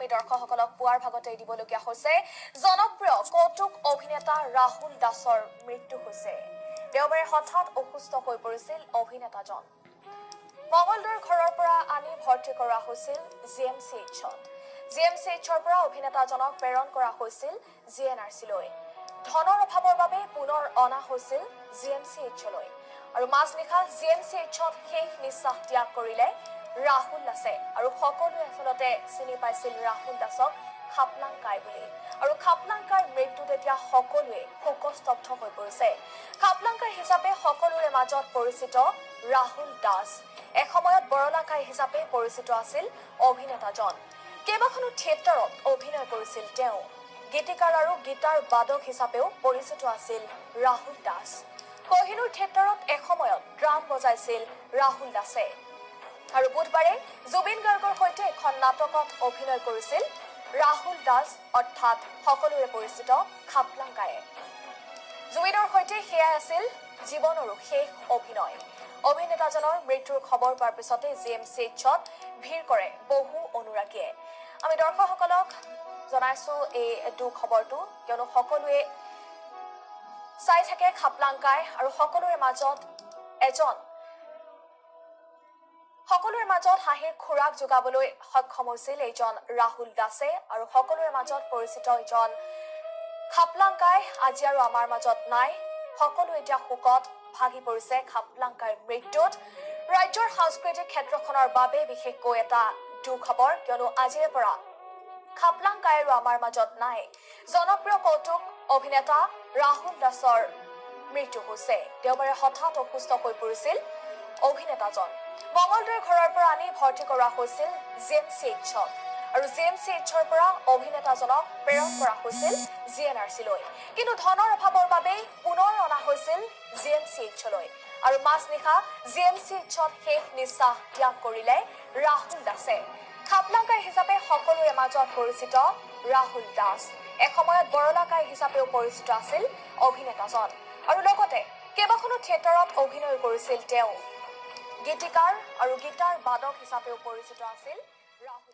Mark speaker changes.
Speaker 1: আমি দৰ্শকসকলক পুৱাৰ ভাগতে দিবলগীয়া হৈছে। জনপ্ৰিয় কৌতুক অভিনেতা ৰাহুল দাসৰ মৃত্যু হৈছে। দেওবাৰে হঠাৎ অসুস্থ হৈ পৰিছিল অভিনেতাজন। মঙলদৈৰ ঘৰৰ পৰা আনি ভৰ্তি কৰা হৈছিল জি এম চি এইচত। জি এম চি এইচৰ পৰা অভিনেতাজনক প্ৰেৰণ কৰা হৈছিল জি এন আৰ চিলৈ। ধনৰ অভাৱৰ বাবে পুনৰ অনা হৈছিল জি এম চি এইচলৈ আৰু মাজনিশা জি এম চি এইচত শেষ নিশ্বাস ত্যাগ কৰিলে ৰাহুল দাসে। আৰু সকলোৱে আচলতে চিনি পাইছিল ৰাহুল দাসক খাপলাংকাই বুলি। আৰু খাপলাংকাইৰ মৃত্যুত এতিয়া সকলোৱে শোকস্তব্ধ হৈ পৰিছে। খাপলাংকাই হিচাপে সকলোৰে মাজত পৰিচিত ৰাহুল দাস এসময়ত বৰলাকাই হিচাপে পৰিচিত আছিল অভিনেতাজন। কেইবাখনো থিয়েটাৰত অভিনয় কৰিছিল তেওঁ। গীতিকাৰ আৰু গীটাৰ বাদক হিচাপেও পৰিচিত আছিল ৰাহুল দাস। কহিনুৰ থিয়েটাৰত এসময়ত ড্ৰাম বজাইছিল ৰাহুল দাসে। আৰু বুধবাৰে জুবিন গাৰ্গৰ সৈতে এখন নাটকত অভিনয় কৰিছিল ৰাহুল দাস, অৰ্থাৎ সকলোৰে পৰিচিত খাপলাংকায়ে। জুবিনৰ সৈতে সেয়াই আছিল জীৱনৰো শেষ অভিনয়। অভিনেতাজনৰ মৃত্যুৰ খবৰ পোৱাৰ পিছতে জি এম চি এইচত ভিৰ কৰে বহু অনুৰাগীয়ে। আমি দৰ্শকসকলক জনাইছো এই দুখবৰটো, কিয়নো সকলোৱে চাই থাকে খাপলাংকাই আৰু সকলোৰে মাজত এজন সকলোৰে মাজত হাঁহিৰ খোৰাক যোগাবলৈ সক্ষম হৈছিল এইজন ৰাহুল দাসে। আৰু সকলোৰে মাজত পৰিচিত এইজন খাপলাংকাই আজি আৰু আমাৰ মাজত নাই। সকলো এতিয়া শোকত ভাগি পৰিছে খাপলাংকাইৰ মৃত্যুত। ৰাজ্যৰ সাংস্কৃতিক ক্ষেত্ৰখনৰ বাবে বিশেষকৈ এটা দুখবৰ, কিয়নো আজিৰে পৰা খাপলাংকাই আৰু আমাৰ মাজত নাই। জনপ্ৰিয় কৌতুক অভিনেতা ৰাহুল দাসৰ মৃত্যু হৈছে। দেওবাৰে হঠাৎ অসুস্থ হৈ পৰিছিল অভিনেতাজন। মঙলদৈৰ ঘৰৰ পৰা আনি ভৰ্তি কৰা হৈছিল জি এম চি এইচত আৰু জি এম চি এইচৰ পৰা অভিনেতাজনক প্ৰেৰণ কৰা হৈছিল জি এন আৰ চিলৈ। কিন্তু ধনৰ অভাৱৰ বাবেই পুনৰ অনা হৈছিল জি এম চি এইচলৈ আৰু মাজনিশা জি এম চি এইচত শেষ নিশ্বাস ত্যাগ কৰিলে ৰাহুল দাসে। খাপলাংকাই হিচাপে সকলোৰে মাজত পৰিচিত ৰাহুল দাস এসময়ত বৰলাকাই হিচাপেও পৰিচিত আছিল অভিনেতাজন। আৰু লগতে কেইবাখনো থিয়েটাৰত অভিনয় কৰিছিল তেওঁ। গীতিকাৰ আৰু গীটাৰ বাদক হিচাপেও পৰিচিত আছিল ৰাহুল।